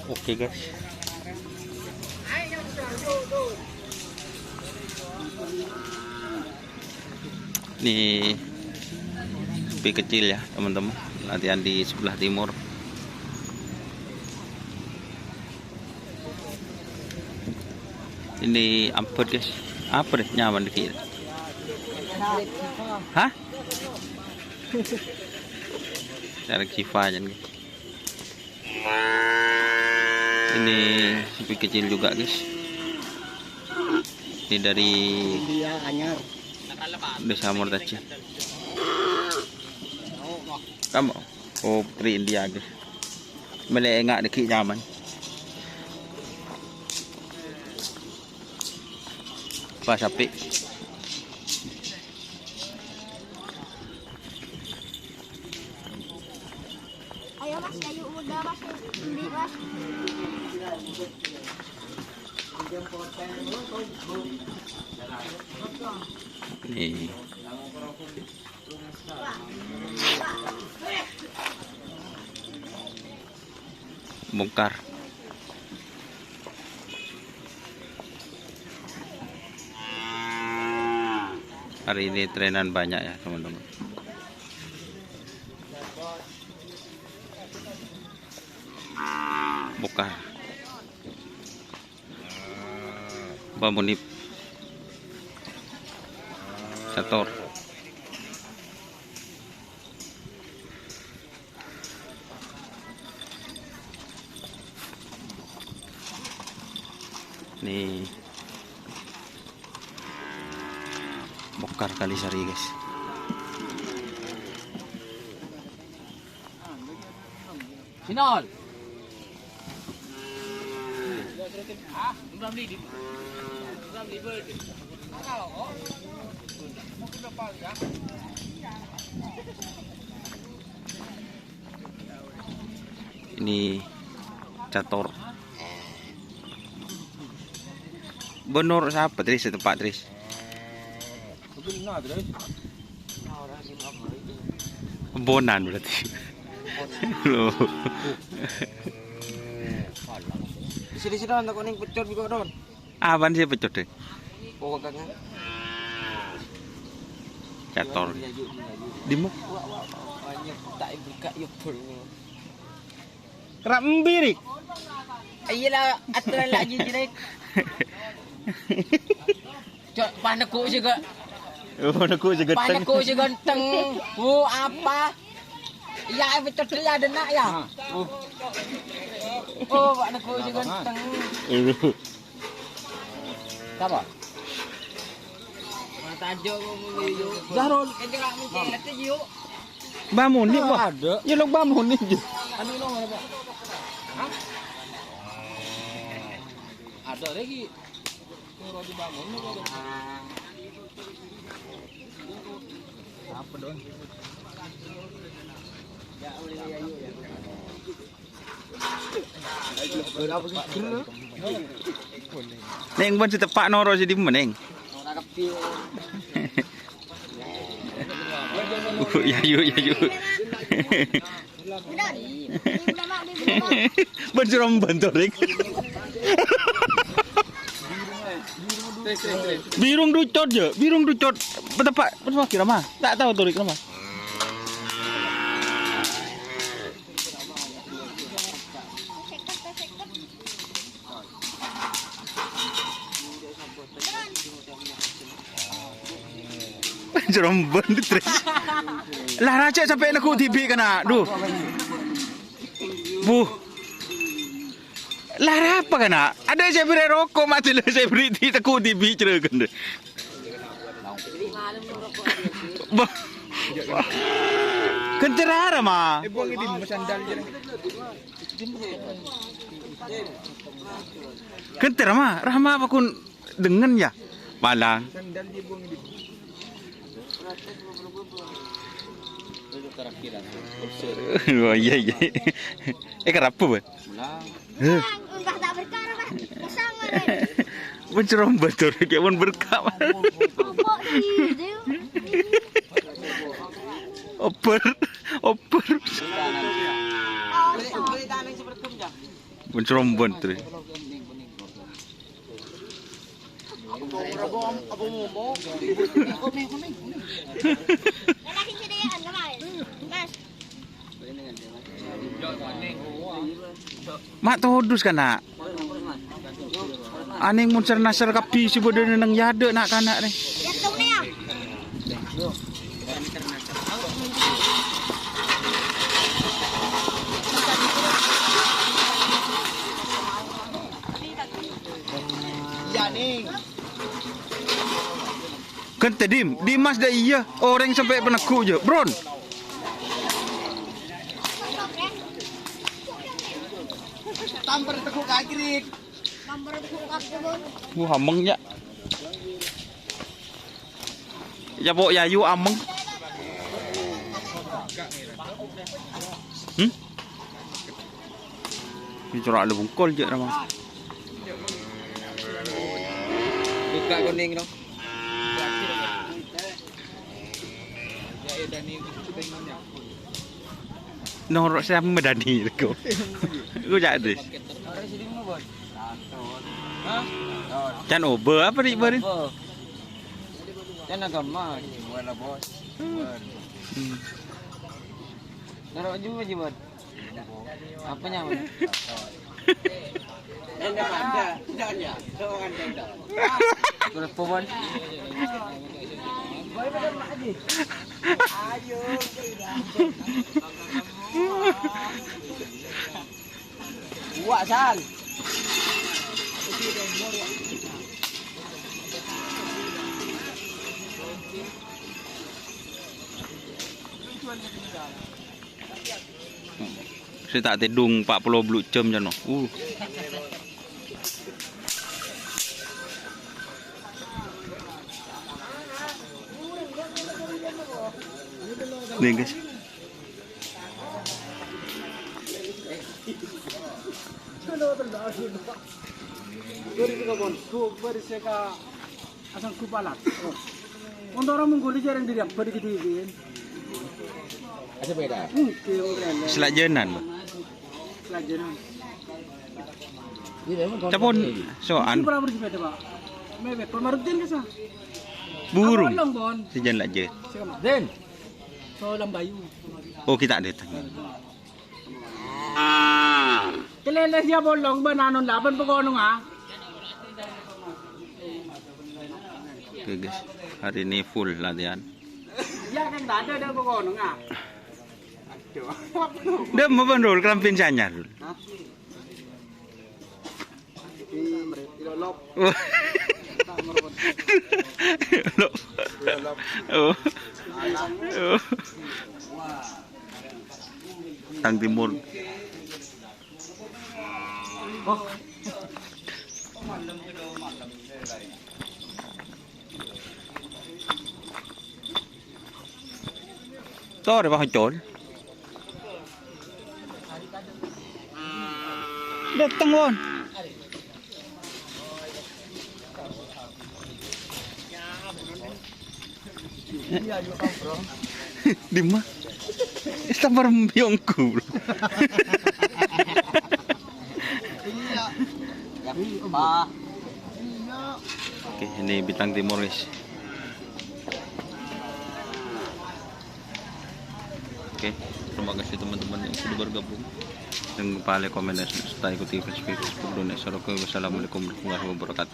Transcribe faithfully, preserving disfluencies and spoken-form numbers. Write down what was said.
Oke, guys. Ini sapi kecil ya, teman-teman. Latihan di sebelah timur. Ini ampet, guys. Apa deh nyaman dikit? Hah? Cari Siva aja nih. Ini sapi kecil juga, guys. Ini dari India anyar. Desa Murtaji. Kamu? Oh, putri India, guys. Mele enggak dikit nyaman. Pas sapi. Ayo, Mas, kayu muda, Mas. Ambil, Mas. Nih. Bongkar. Hari ini trenan banyak ya, teman-teman. Bongkar. Bang Munib. Cator. Nih. Bongkar Kalisari, guys. Sinol. Ini cator. Bân noro' sapa, Tris, setempat, Tris? Bonan berarti. Loh. Di sini, sini, Don, takut ning pecot juga, Don. Apaan sih pecot, Dek? Oh, kan. Cator. Di mana? Wah, wah, wah, wah, nyetak buka, ya, bro. Kerap embi, Rik. Iya lah, aturan lagi, Rik. Cok, pas neggu' sè ga-, Oh, neggu' sè pas ganteng. Neggu' sè ganteng. Oh, apa? Iya, eh, pecodel ya, denak ya. Ah, oh. Oh, Pak neggu' sè ganteng. Aduh. Sapa? Mata aja ngomong, yuk. Zahrul. Kenceng, Pak, mencet, yuk. Mbah Muni, ah, Pak. Ada. Ya, lo Mbah Muni, ya. Anu, lo mana, Pak? Hah? Ada lagi. Turun di bangun, lo. Apa, Don? Ya, udah, ya, yuk, ya. Neng, bân sè teppa' noro' sè dimma, Neng? Uh, ya, yu, ya, yu. Bân sè rombân, Torik. Birung ducot, ya. Birung ducot. Peteppa', peteppa' kira mah. Tak tahu, Torik, nama. Jerombon, Tris. Lah, rajâ sampè' neggu' dhibi' kana'. Duh. Buh. Lah, apa kana'? Ada saya beri rokok, mati lah saya beri di teggu' dhibi' jurâghân. Bah. Kentera, Rama. Eh, buang ini, Mas, sandal, jere. Kentera, Rama. Rama apa kun dengan ya? Malang. Sandal dia buang ini. Oh, iya, iya. Eh, kenapa, Bang? Hah? Enggak, tak berkah, Pak. Kosong, Pak. Mencerombah, Tor. Kayak mau berkah, Pak. Apa sih, itu? Oper, oper. Oh, Mencerombon, Tri. Ma' todus, kana'. Anèng mon ser-naser kabbhi sè bâdâ neng yadâ' na'-kana' rè. Ghântè, Dim. Dimas dâ' iyâ. Orèng sampè' paneggu' jâ. Bron. Tampar teggu' kagrik. Wah, ameng, ya. Ya, pok, yayu ameng. Hmm? Ini corak lu bungkol, jek, Rama. Buka kuning, no. Noro' sè medani, rego. Iku cak, Des. Can obâ apa, Dik, bâri? Can agama, gimana, Bos? Hmm. Noro' juga, Jimat. Apanya, Bos? Enggak ada, enggak ada. Terus, Bos? Ayo. Wah, Sal. Sè ta' tèdung empat puluh blu jam, jano. Uh. Nih, guys. Asal kupalat. Untuk orang mengguli jarang diri, beri gitu, gitu. Aja beda. Mungkin, mungkin. Selajanan, Bang. Selajanan. Capon, soan. Itu pernah bersepeda, Pak. Mepet, Pak Marudin ke sana? Burung. Apa, Bang? Sejan aja. Siapa? Den. Solam Bayu. Oh, kita ada tanya. Kelele siya bolong bân anon laban pakonongnga. Oke, guys, hari ini full latihan. Iya, kan tadi ada pakonongnga. Aduh. Dâ' apa, Dul? Kerampin sanyar, Dul. Hah? Di Ilolop. Ilolop. Ilolop. Oh. Oh. Tang Timor. Torè, Pak Ocol. Dâteng, Won. Dimma? Sampèyan miyongku. Oke, ini Bintang Timor, guys. Oke, terima kasih teman-teman yang sudah bergabung. Jangan lupa like, komen, dan serta ikuti Facebook, Facebook Indonesia Rock. Wassalamualaikum warahmatullahi wabarakatuh.